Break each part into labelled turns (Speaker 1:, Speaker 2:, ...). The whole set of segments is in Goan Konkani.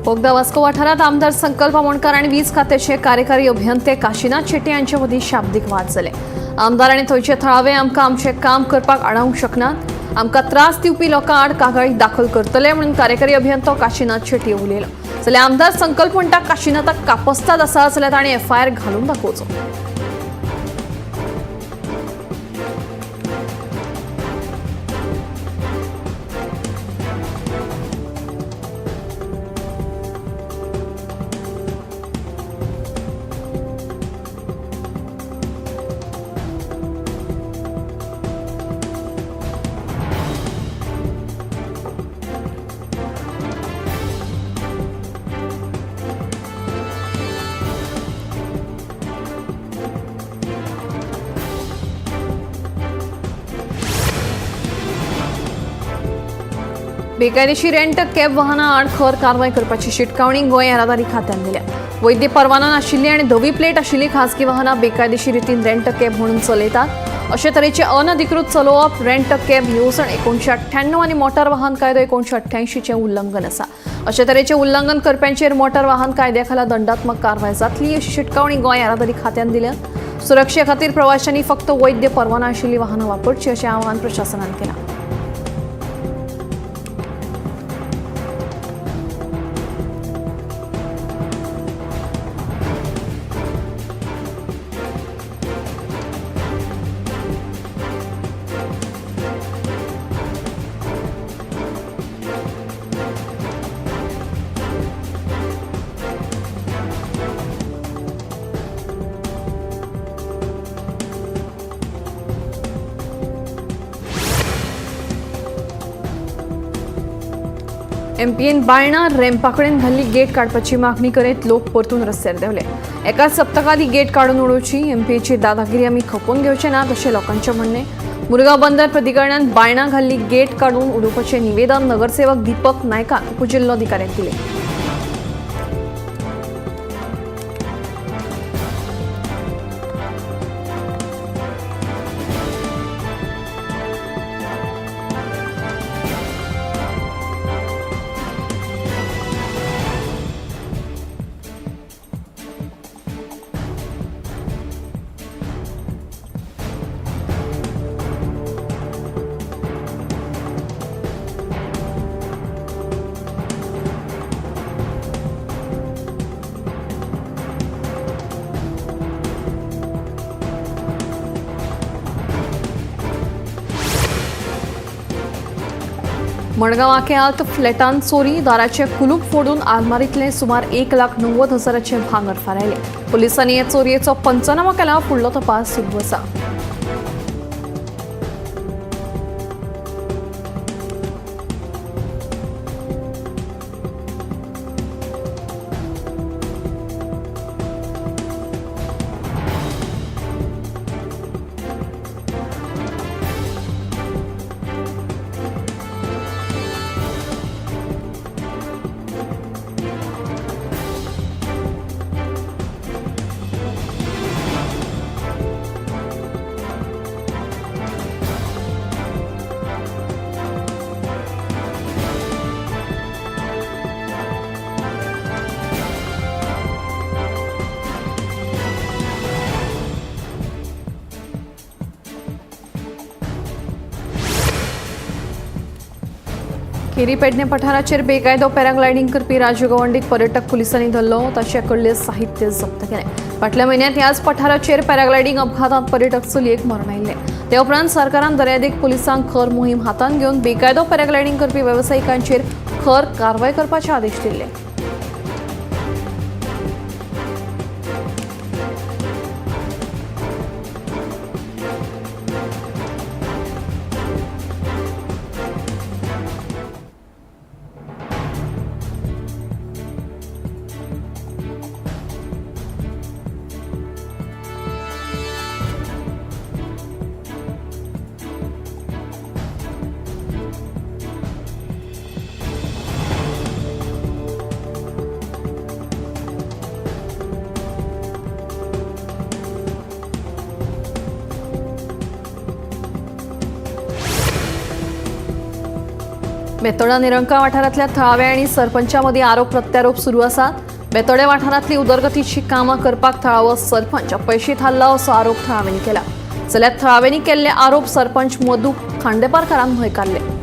Speaker 1: बोगदा वास्को वाठारात आमदार संकल्प आमोणकर आनी वीज खात्याचे कार्यकारी अभियंते काशिनाथ शेट्टी हांचे मदीं शाब्दीक वाद जाले. आमदार आनी थंयचे थळावे आमकां आमचें काम करपाक आडावंक शकनात, आमकां त्रास दिवपी लोकां आड कागाळी दाखल करतले म्हणून कार्यकारी अभियंतो काशिनाथ शेट्टी उलयलो. जाल्यार आमदार संकल्प म्हणटा काशिनाथाक कापस्ताद आसा जाल्यार ताणें एफआयआर घालून दाखोवचो. बेकायदेशीर रेंट कॅब वाहनां आड खर कारवाय करपाची शिटकावणी गोंय येरादारी खात्यान दिल्या. वैद्य परवानो नाशिल्ली आनी धवी प्लेट आशिल्ली खासगी वाहनां बेकायदेशीर रितीन रेंट कॅब म्हणून चलयतात. अशे तरेचे अनधिकृत चलोवप रेंट कॅब येवजण 1998 आनी मोटार वाहन कायदो 1988चें उल्लंघन आसा. अशे तरेचे उल्लंघन करप्यांचेर मोटार वाहन कायद्या खाला दंडात्मक कारवाय जातली अशी शिटकावणी गोंय येरादारी खात्यान दिल्या. सुरक्षे खातीर प्रवाशांनी फक्त वैद्य परवानो आशिल्ली वाहनां वापरची अशें आवाहन प्रशासनान केलां. एमपीएन बायणा रॅम्पा कडेन घाल्ली गेट काडपाची मागणी करीत लोक परतून रस्त्यार देंवले. एका सप्तकांत ही गेट काडून उडोवची. एमपीएची दादागिरी आमी खपोवन घेवचे नात अशें लोकांचें म्हणणें. मुरगांव बंदर प्राधिकरणान बायणा घाल्ली गेट काडून उडोवपाचें निवेदन नगरसेवक दीपक नायकान उपजिल्लोधिकाऱ्यांक दिलें. मडगांव आक्यांत फ्लॅटान चोरी, दाराचें कुलूप फोडून आलमारींतलें सुमार 1,90,000 भांगर फारायलें. पुलिसांनी हे चोरयेचो पंचनामो केला, फुडलो तपास सुरू आसा. केरी पेडणे पठाराचेर बेकायदो पॅराग्लायडींग करपी राजू गवंडीक पर्यटक पुलिसांनी धरलो. ताचे कडलें साहित्य जप्त केलें. फाटल्या म्हयन्यांत ह्याच पठाराचेर पॅराग्लायडींग अपघातांत पर्यटक चलयेक मरण आयिल्लें. ते उपरांत सरकारान दर्यादेग पुलिसांक खर मोहीम हातांत घेवन बेकायदो पॅराग्लायडींग करपी वेवसायिकांचेर खर कारवाय करपाचे आदेश दिल्ले. बेतोडा निरंका वाठारांतल्या थळाव्या आनी सरपंचा मदीं आरोप प्रत्यारोप सुरू आसात. बेतोडे वाठारांतली उदरगतीची कामां करपाक थळावो सरपंच अपयशी थारला असो आरोप थळाव्यांनी केला. जाल्यार थळाव्यांनी केल्ले आरोप सरपंच मधू खांडेपारकारान न्हयकारले.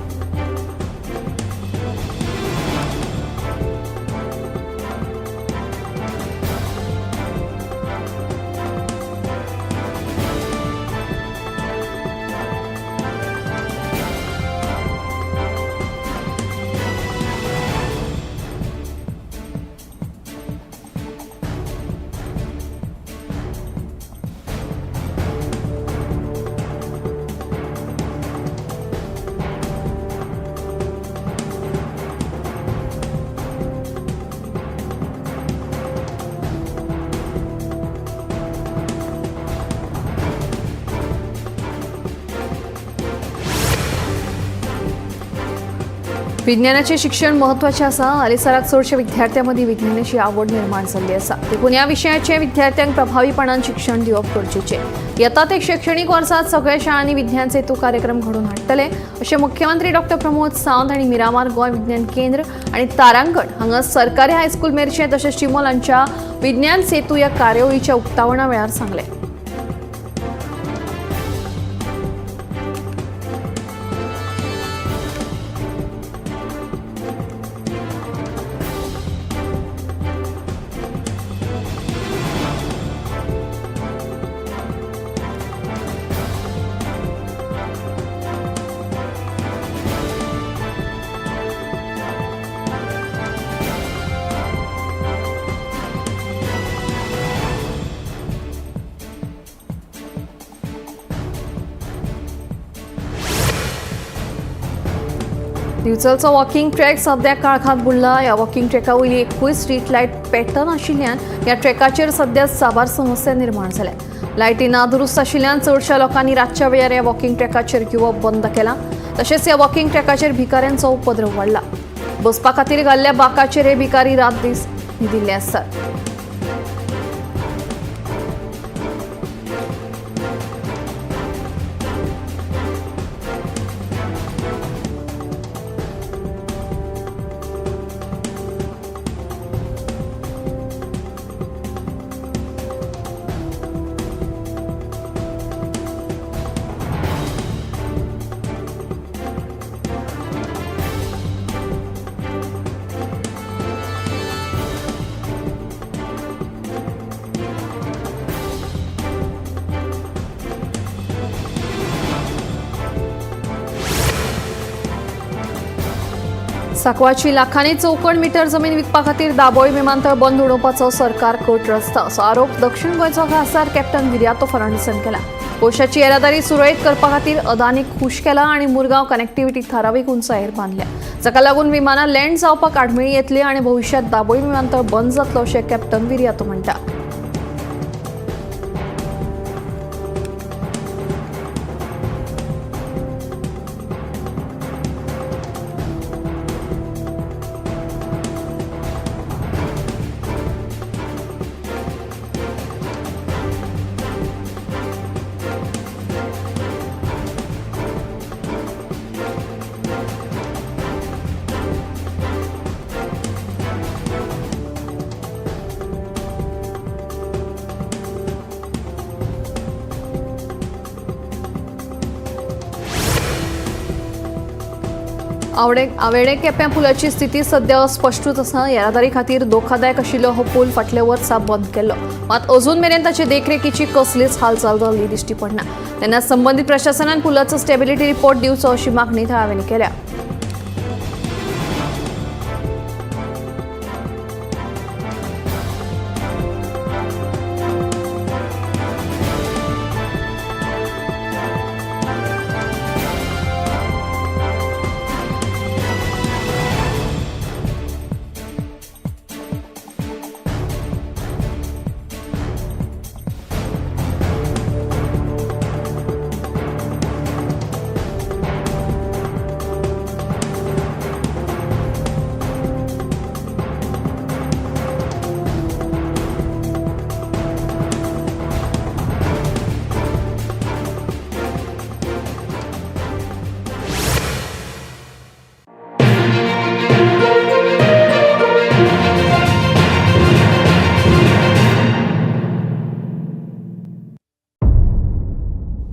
Speaker 1: विज्ञानाचे शिक्षण म्हत्वाचें आसा. हालींसराक चडशे विद्यार्थ्यां मदीं विज्ञानाची आवड निर्माण जाल्ली आसा. देखून ह्या विशयाचें विद्यार्थ्यांक प्रभावीपणान शिक्षण दिवप गरजेचें. येता ते शैक्षणीक वर्सांत सगळ्या शाळांनी विज्ञान सेतू कार्यक्रम घडोवन हाडटले अशें मुख्यमंत्री डॉक्टर प्रमोद सावंत हांणी मिरामार गोंय विज्ञान केंद्र आनी तारांगण हांगा सरकारी हायस्कूल मेरशे तशेंच चिमोल हांच्या विज्ञान सेतू ह्या कार्यावळीच्या उक्तावणा वेळार सांगलें. दिवचलचो वॉकिंग ट्रॅक सद्या काळखांत बुडला. ह्या वॉकिंग ट्रॅका वयली एकूय स्ट्रीट लायट पेटना आशिल्ल्यान ह्या ट्रॅकाचेर सद्या साबार समस्या निर्माण जाल्या. लायटी नादुरुस्त आशिल्ल्यान चडशा लोकांनी रातच्या वेळार ह्या वॉकिंग ट्रॅकाचेर घेवप बंद केलां. तशेंच ह्या वॉकिंग ट्रॅकाचेर भिकाऱ्यांचो उपद्रव वाडला. बसपा खातीर घाल्ल्या बाकाचेर हे भिकारी रात दीस न्हिदिल्ले आसतात. सांकवाची लाखांनी चौखण मीटर जमीन विकपा खातीर दाबोळी विमानतळ बंद उडोवपाचो सरकार कट रचता असो आरोप दक्षिण गोंयचो खासदार कॅप्टन विरियातो फर्नांडीसान केला. कोळशाची येरादारी सुरळीत करपा खातीर अदानीक खूश केला आनी मुरगांव कनेक्टिव्हिटी थारावीक उंचायेर बांदल्या, जाका लागून विमानां लँड जावपाक आडमेळी येतली आनी भविश्यांत दाबोळी विमानतळ बंद जातलो अशें कॅप्टन विरियातो म्हणटा. आवेडे केप्यां पुलाची स्थिती सद्या अस्पश्टूच आसा. येरादारी खातीर धोकादायक आशिल्लो हो पूल फाटल्या वर्सा बंद केल्लो, मात अजून मेरेन ताचे देखरेखीची कसलीच हालचाल जाल्ली दिश्टी पडना. तेन्ना संबंदीत प्रशासनान पुलाचो स्टेबिलिटी रिपोर्ट दिवचो अशी मागणी थळाव्यांनी केल्या.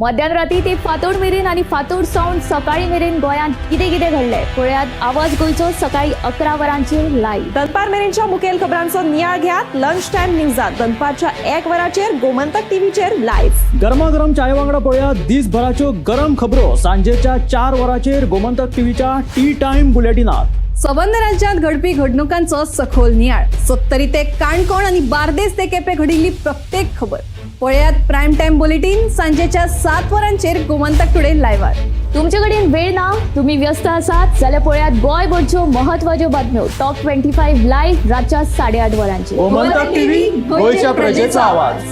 Speaker 2: मध्यान राती ते फांतोड मेरेन आनी फांतोड सावन सकाळी मेरेन गोंयांत कितें कितें घडलें पळयात आवाज गोंयचो सकाळी 11 वरांचेर लायव्ह.
Speaker 3: दनपार मेरेनच्या मुखेल खबरांचो नियाळ घेयात लंच टायम न्यूजात दनपारच्या 1 वराचेर गोमंतक टीव्हीचेर लायव्ह.
Speaker 4: गरमागरम चाये वांगडा पळोवया दिसभराच्यो गरम खबरो सांजेच्या 4 वरांचेर गोमंतक टीव्हीच्या टी टायम बुलेटिनात.
Speaker 5: सबंद राज्यात घडपी घडणुकांचो सखोल नियाळ, सत्तरी ते काणकोण आणि बार्देस ते केपे घडिल्ली प्रत्येक खबर पळयात प्रायम टाइम बुलेटीन सांजेच्या 7 वरांचेर गोमंतक टुडे लायव्हार.
Speaker 2: तुमचे कडेन वेळ ना, तुम्ही व्यस्त आसात जाल्यार पळयात गोंयभरच्यो महत्वाच्यो बातम्यो टॉप 25 लायव्ह रातच्या 8:30 वरांचेर.
Speaker 4: गोमंतक टीव्ही, गोंयच्या प्रजेचा आवाज.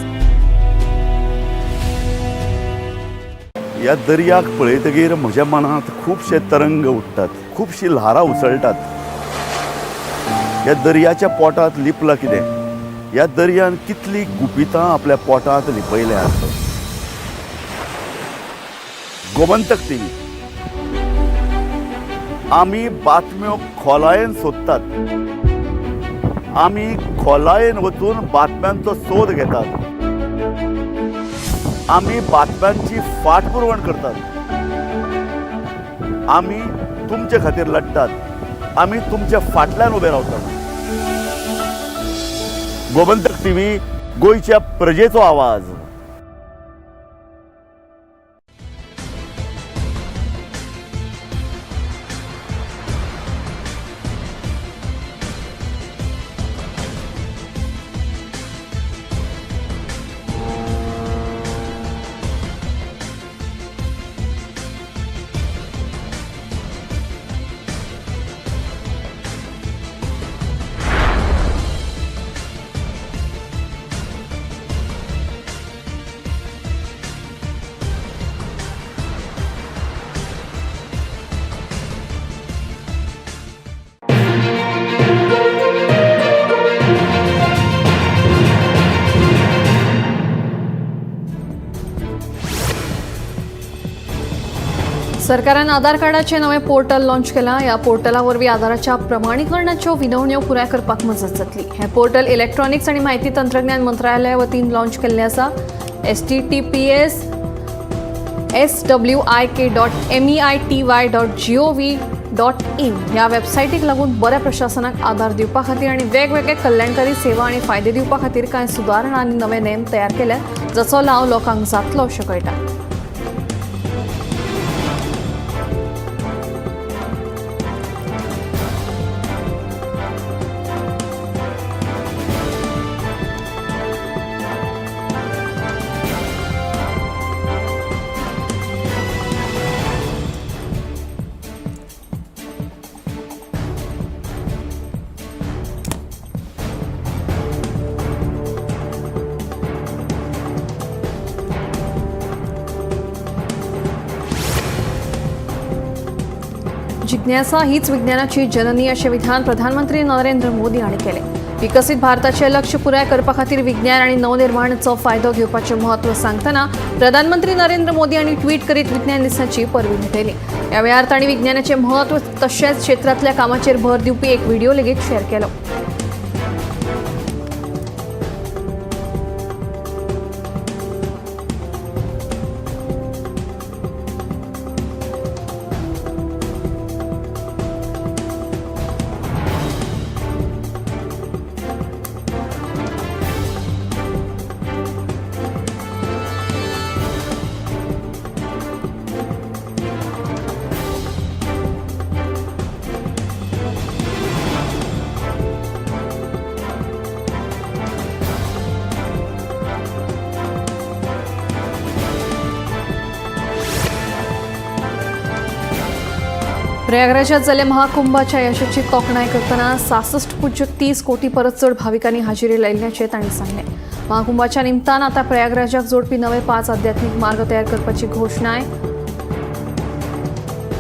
Speaker 6: ह्या दर्याक पळयतगीर म्हज्या मनांत खुबशे तरंग उठ्ठात, खुबशीं ल्हारां उसळटात. ह्या दर्याच्या पोटांत लिपलां कितें? ह्या दर्यान कितलीं गुपितां आपल्या पोटांत लिपयल्यांत? गोमंतक टीव्ही, आमी बातम्यो खोलायेन सोदतात, आमी खोलायेन वचून बातम्यांचो सोद घेतात, आमी बातम्यांची फाटपुरवण करतात, आमी तुमचे खातीर लढटात, आमी तुमच्या फाटल्यान उबे रावतात. गोमंतक टीव्ही, गोंयच्या प्रजेचो आवाज.
Speaker 1: सरकारान आधार कार्डाचें नवें पोर्टल लॉन्च केलां. ह्या पोर्टला वरवीं आधाराच्या प्रमाणीकरणाच्यो विनवण्यो पुराय करपाक मजत जातली. हें पोर्टल इलेक्ट्रॉनिक्स आनी म्हायती तंत्रज्ञान मंत्रालया वतीन लॉन्च केल्लें आसा. https://swik.meity.gov.in ह्या वेबसायटीक लागून बऱ्या प्रशासनाक आधार दिवपा खातीर आनी वेगवेगळे कल्याणकारी सेवा आनी फायदे दिवपा खातीर कांय सुदारणा आनी नवे नेम तयार केल्यात, जाचो लाव लोकांक जातलो अशें कळटा. जिज्ञासा हीच विज्ञानाची जननी अशें विधान प्रधानमंत्री नरेंद्र मोदी हांणी केलें. विकसीत भारताचें लक्ष्य पुराय करपा खातीर विज्ञान आनी नवनिर्माणाचो फायदो घेवपाचें म्हत्व सांगतना प्रधानमंत्री नरेंद्र मोदी हांणी ट्वीट करीत विज्ञान दिसाची परबी भेटयली. ह्या वेळार तांणी विज्ञानाचें म्हत्व तशेंच क्षेत्रांतल्या कामाचेर भर दिवपी एक व्हिडिओ लेगीत शेअर केलो. प्रयागराजात जाल्ल्या महाकुंभाच्या यशाची तोखणाय करतना 66.30 कोटी परस चड भाविकांनी हाजेरी लायिल्ल्याचें तांणी सांगलें. महाकुंभाच्या निमतान आतां प्रयागराजाक जोडपी नवे 5 आध्यात्मीक मार्ग तयार करपाची घोशणाय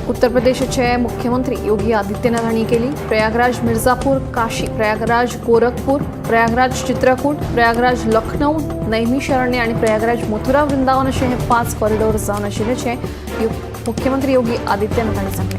Speaker 1: उत्तर प्रदेशाचे मुख्यमंत्री योगी आदित्यनाथ हांणी केली. प्रयागराज मिर्जापूर काशी, प्रयागराज गोरखपूर, प्रयागराज चित्रकूट, प्रयागराज लखनौ नैमिषारण्य आनी प्रयागराज मथुरा वृंदावन अशे हे 5 कॉरिडोर जावन आशिल्ल्याचें मुख्यमंत्री योगी आदित्यनाथ हांणी सांगलें.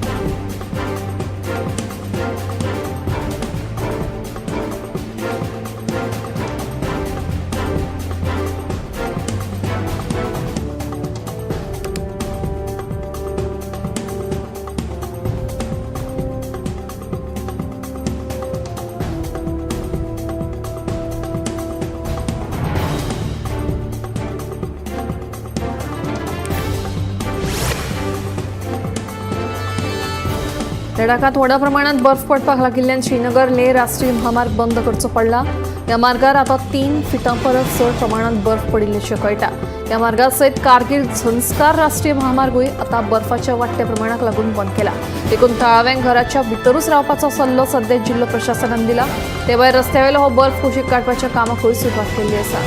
Speaker 1: लडाखात व्हडा प्रमाणात बर्फ पडपाक लागिल्ल्यान श्रीनगर लेह राष्ट्रीय म्हामार्ग बंद करचो पडला. ह्या मार्गार आता 3 फिटां परस चड प्रमाणात बर्फ पडिल्ल्याचें कळटा. ह्या मार्गा सयत कारगिल झंस्कार राष्ट्रीय म्हामार्गूय आता बर्फाच्या वाडट्या प्रमाणाक लागून बंद केला. देखून थळाव्यांक घराच्या भितरूच रावपाचो सल्लो सध्या जिल्लो प्रशासनान दिला. ते भायर रस्त्यावेलो हो बर्फ कुशीक काडपाच्या कामाकूय सुरवात केल्ली आसा.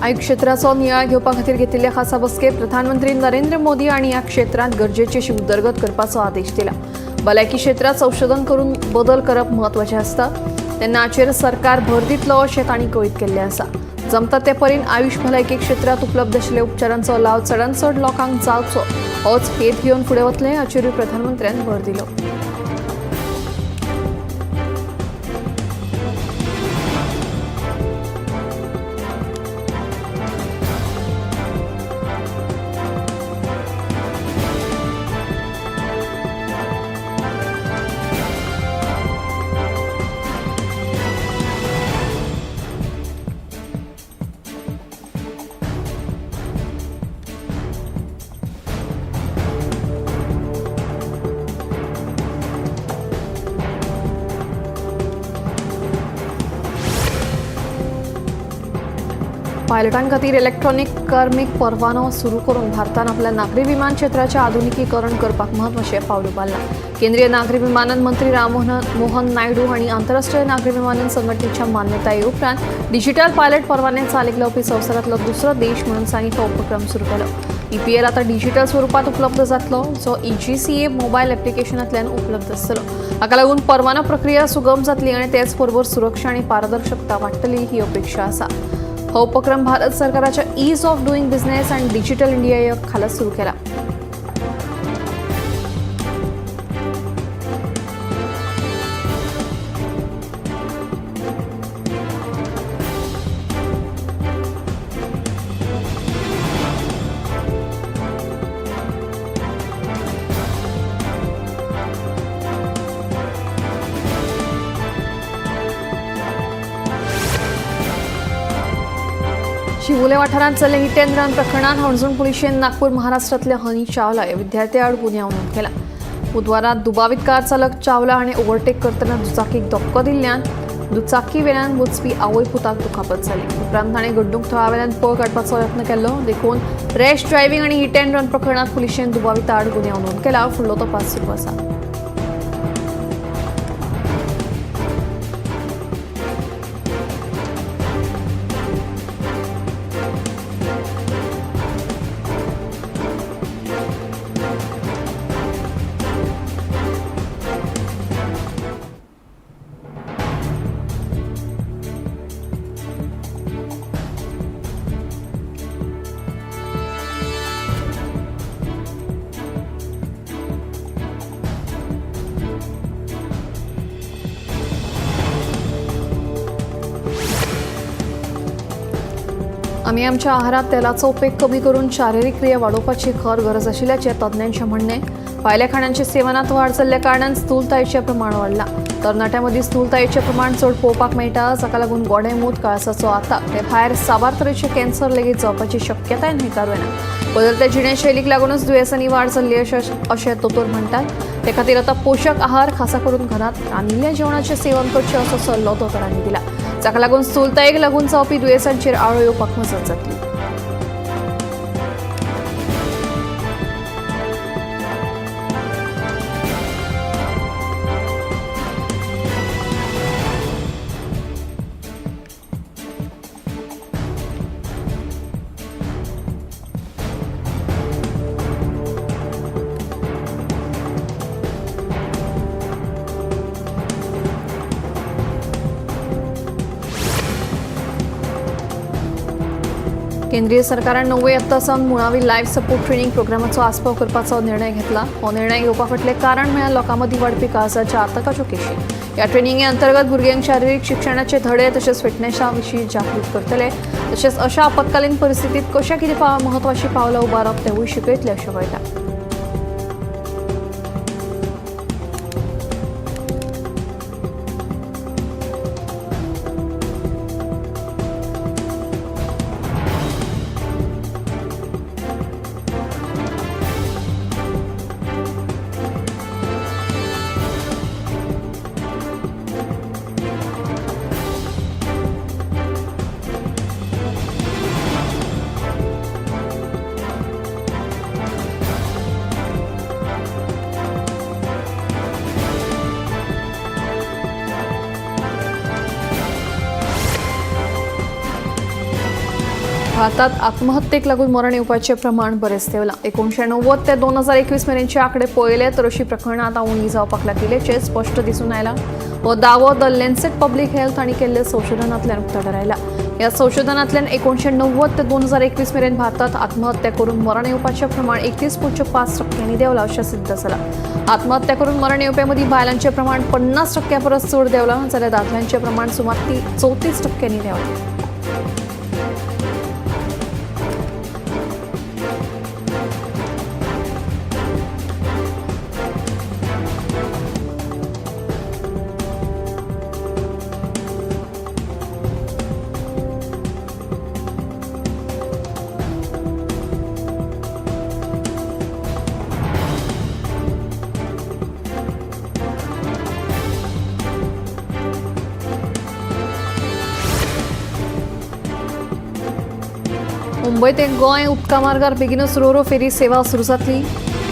Speaker 1: आयुष क्षेत्राचो नियाळ घेवपा खातीर घेतिल्ल्या खासा बसकेत प्रधानमंत्री नरेंद्र मोदी हांणी ह्या क्षेत्रांत गरजेची अशी उदरगत करपाचो आदेश दिला. भलायकी क्षेत्रांत संशोधन करून बदल करप म्हत्वाचें आसता, तेन्ना हाचेर सरकार भर दितलो अशें तांणी कळीत केल्लें आसा. जमता ते परीन आयुष भलायकी क्षेत्रांत उपलब्ध आशिल्ल्या उपचारांचो लाव चडांत चड लोकांक जावचो होच हेत घेवन फुडें वतले हाचेरूय प्रधानमंत्र्यान भर दिलो. पायलटां खातीर इलेक्ट्रॉनिक कार्मीक परवानो सुरू करून भारतान आपल्या नागरी विमान क्षेत्राचें आधुनिकीकरण करपाक म्हत्वाचें पावल उबारलां. केंद्रीय नागरी विमानन मंत्री राममोहन नायडू हांणी आंतरराष्ट्रीय नागरी विमानन संघटनेच्या मान्यताये उपरांत डिजिटल पायलट परवाने चालीक लावपी संवसारांतलो दुसरो देश म्हणून सांगीत हो उपक्रम सुरू केलो. ईपीएल आतां डिजिटल स्वरुपांत उपलब्ध जातलो, जो ईजीसीए मोबायल एप्लिकेशनांतल्यान उपलब्ध आसतलो. हाका लागून परवानो प्रक्रिया सुगम जातली आनी तेच बरोबर सुरक्षा आनी पारदर्शकता वाडटली ही अपेक्षा आसा. हो उपक्रम भारत सरकाराच्या ईज ऑफ डुईंग बिझनेस आणि डिजिटल इंडिया या खाला सुरू केला. शिवोले वाठारांत चल्ले हिट अँड रन प्रकरणात हणजूण पुलिशेन नागपूर महाराष्ट्रांतल्या हनी चावला ह्या विद्यार्थ्या आड गुन्यांव नोंद केला. बुधवारा दुबावीत कार चालक चावला हाणें ओव्हरटेक करतना दुचाकीक धपको दिल्ल्यान दुचाकी वेल्यान वचपी आवय पुताक दुखापत जाली. उपरांत ताणें घडणूक थळावेल्यान पळ काडपाचो यत्न केल्लो. देखून रॅश ड्रायव्हिंग आनी हिट अँड रन प्रकरणात पुलिशेन दुबाविता आड गुन्यांव नोंद केला. फुडलो तपास सुरू आसा. आमी आमच्या आहारात तेलाचो उपेग कमी करून शारिरीक क्रिया वाडोवपाची खर गरज आशिल्ल्याचें तज्ञांचें म्हणणें. भायल्या खाणांच्या सेवनांत वाड जाल्ल्या कारणान स्थूलतायेचें प्रमाण वाडलां. तरणाट्यां मदीं स्थूलतायेचें प्रमाण चड पळोवपाक मेळटा, जाका लागून गोडेंमूत, काळजाचो आताक ते भायर साबार तरेचे कॅन्सर लेगीत जावपाची शक्यताय न्हयकारूं येना. बदलत्या जिणेशैलीक लागूनच दुयेंसांनी वाड जाल्ली अशें दोतोर म्हणटात. ते खातीर आतां पोशक आहार खासा करून घरांत रांदिल्ल्या जेवणाचें सेवन करचें असो सल्लो दोतोरांनी दिला, जाका लागून स्थूलतायेक लागून जावपी दुयेंसांचेर आळो येवपाक मजत जातली. केंद्रीय सरकारान णवे यत्ता सावन मुळावी लायफ सपोर्ट ट्रेनिंग प्रोग्रामाचो आस्पाव करपाचो निर्णय घेतला. हो निर्णय घेवपा फाटलें कारण म्हळ्यार लोकां मदीं वाडपी काळजाच्या आतंकाच्यो केशी. ह्या ट्रेनिंगे अंतर्गत भुरग्यांक शारिरीक शिक्षणाचे धडे तशेंच फिटनेसा विशीं जागृत करतले, तशेंच अशा आपत्कालीन परिस्थितीत कशें कितें म्हत्वाचीं पावलां उबारप तेवूय शिकयतले अशें कळटा. भारतात आत्महत्येक लागून मरण येवपाचें प्रमाण बरेंच देंवलां. 1990 ते 2021 मेरेनचे आंकडे पळयले तर अशी प्रकरणां आतां उणी जावपाक लागिल्ल्याचें स्पश्ट दिसून आयलां. हो दावो the Lancet public health हांणी केल्ल्या संशोधनांतल्यान उक्ताडार आयला. ह्या संशोधनांतल्यान 1990 ते 2021 मेरेन भारतात आत्महत्या करून मरण येवपाचें प्रमाण 31.5% देंवलां अशें सिद्ध जालां. आत्महत्या करून मरण येवप्या मदीं बायलांचें प्रमाण 50% परस चड देंवलां, जाल्यार दादल्यांचें प्रमाण सुमार 34% देंवलां. मुंबय ते गोंय उदका मार्गार बेगीनच रोरो फेरी सेवा सुरू जातली.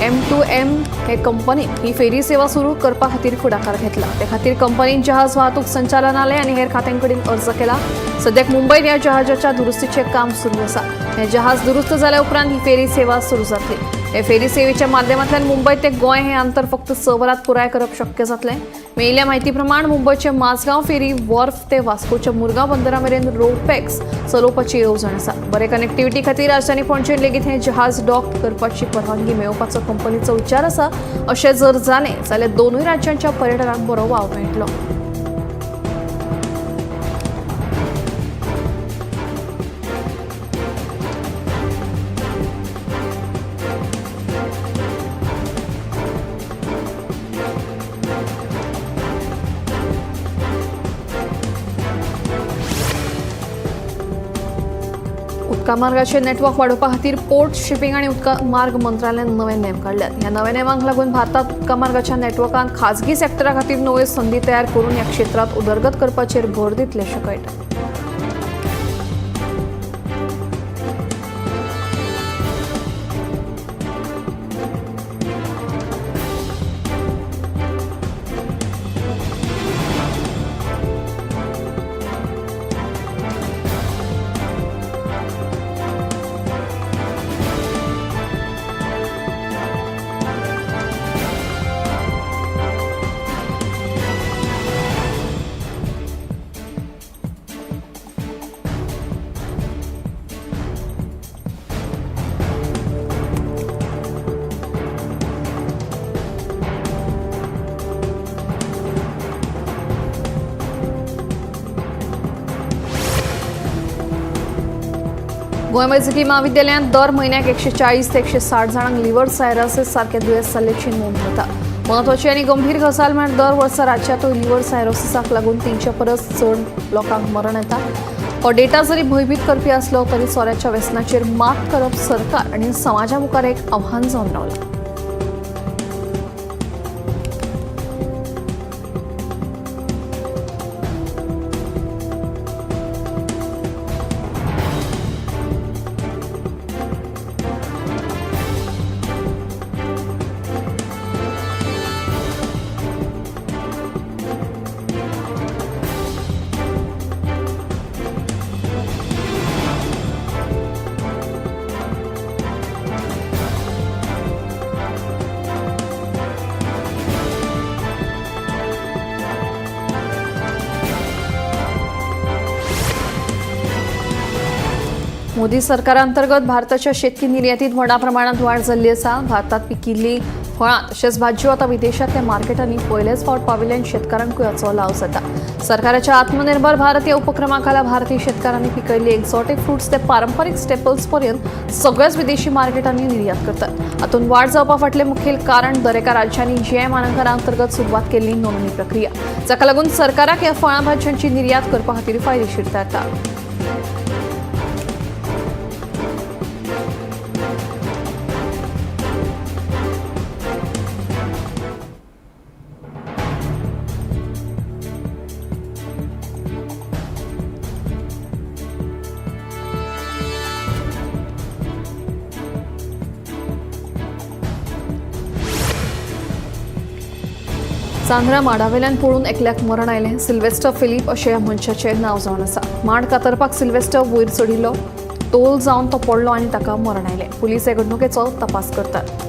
Speaker 1: M2M हे कंपनीन ही फेरी सेवा सुरू करपा खातीर फुडाकार घेतला. ते खातीर कंपनीन जहाज वाहतूक संचालनालय आनी हेर खात्यां कडेन अर्ज केला. सद्याक मुंबयत ह्या जहाजाच्या दुरुस्तीचें काम सुरू आसा. हें जहाज दुरुस्त जाल्या उपरांत ही फेरी सेवा सुरू जातली. हे फेरी सेवेच्या माध्यमांतल्यान मुंबय ते गोंय हें अंतर फक्त 6 वरांत पुराय करप शक्य जातलें. मेळिल्ल्या म्हायती प्रमाण मुंबयचे माझगांव फेरी वॉर्फ ते वास्कोच्या मुरगांव बंदरा मेरेन रोपॅक्स चलोवपाची येवजण आसा. बरे कनेक्टिव्हिटी खातीर राजधानी पणजेन लेगीत हें जहाज डॉक करपाची परवानगी मेळोवपाचो कंपनीचो विचार आसा. अशें जर जालें जाल्यार दोनूय राज्यांच्या पर्यटनाक बरो वाव मेळटलो. उदका मार्गाचे नेटवर्क वाडोवपा खातीर पोर्ट शिपिंग आनी उदका मार्ग मंत्रालयान नवे नेम काडल्यात. ह्या नव्या नेमांक लागून भारतात उदका मार्गाच्या नेटवर्कांत खाजगी सेक्टरा खातीर नव्यो संदी तयार करून ह्या क्षेत्रांत उदरगत करपाचेर भर दितले अशें कळटा. गोंय वैजकी म्हाविद्यालयांत दर म्हयन्याक 140 ते 160 जाणांक लिव्हर सायरोसिस सारकें दुयेंस जाल्ल्याची नोंद जाता. म्हत्वाची आनी गंभीर गजाल म्हळ्यार दर वर्सा राज्यांतूय लिव्हर सायरोसिसाक लागून 300 परस चड लोकांक मरण येता. हो डेटा जरी भंयभीत करपी आसलो तरी सोऱ्याच्या व्यसनाचेर मात करप सरकार आनी समाजा मुखार एक आव्हान जावन रावलां. मोदी सरकारांतर्गत भारताच्या शेतकी निर्यातीत व्हडा प्रमाणात वाड जाल्ली आसा. भारतात पिकिल्ली फळां तशेंच भाजयो आतां विदेशांतल्या मार्केटांनी पयलेच फावट पाविल्ल्यान शेतकारांकूय हाचो लाव जाता. सरकाराच्या आत्मनिर्भर भारत ह्या उपक्रमा खाला भारतीय शेतकारांनी पिकयल्ली एक्झॉटिक फ्रुट्स ते पारंपरीक स्टेपल्स पर्यंत सगळ्याच विदेशी मार्केटांनी निर्यात करतात. हातूंत वाड जावपा फाटलें मुखेल कारण दरेका राज्यांनी जीआय मानांकना अंतर्गत सुरवात केल्ली नोंदणी प्रक्रिया, जाका लागून सरकाराक ह्या फळां भाजयांची निर्यात करपा खातीर फायदेशीर थारता. चांद्रा माडावेल्यान पळून एकल्याक मरण आयलें. सिल्वेस्टर फिलीप अशें ह्या मनशाचें नांव जावन आसा. माड कातरपाक सिल्वेस्टर वयर चडिल्लो, तोल जावन तो पडलो आनी ताका मरण आयलें. पुलीस हे घडणुकेचो तपास करतात.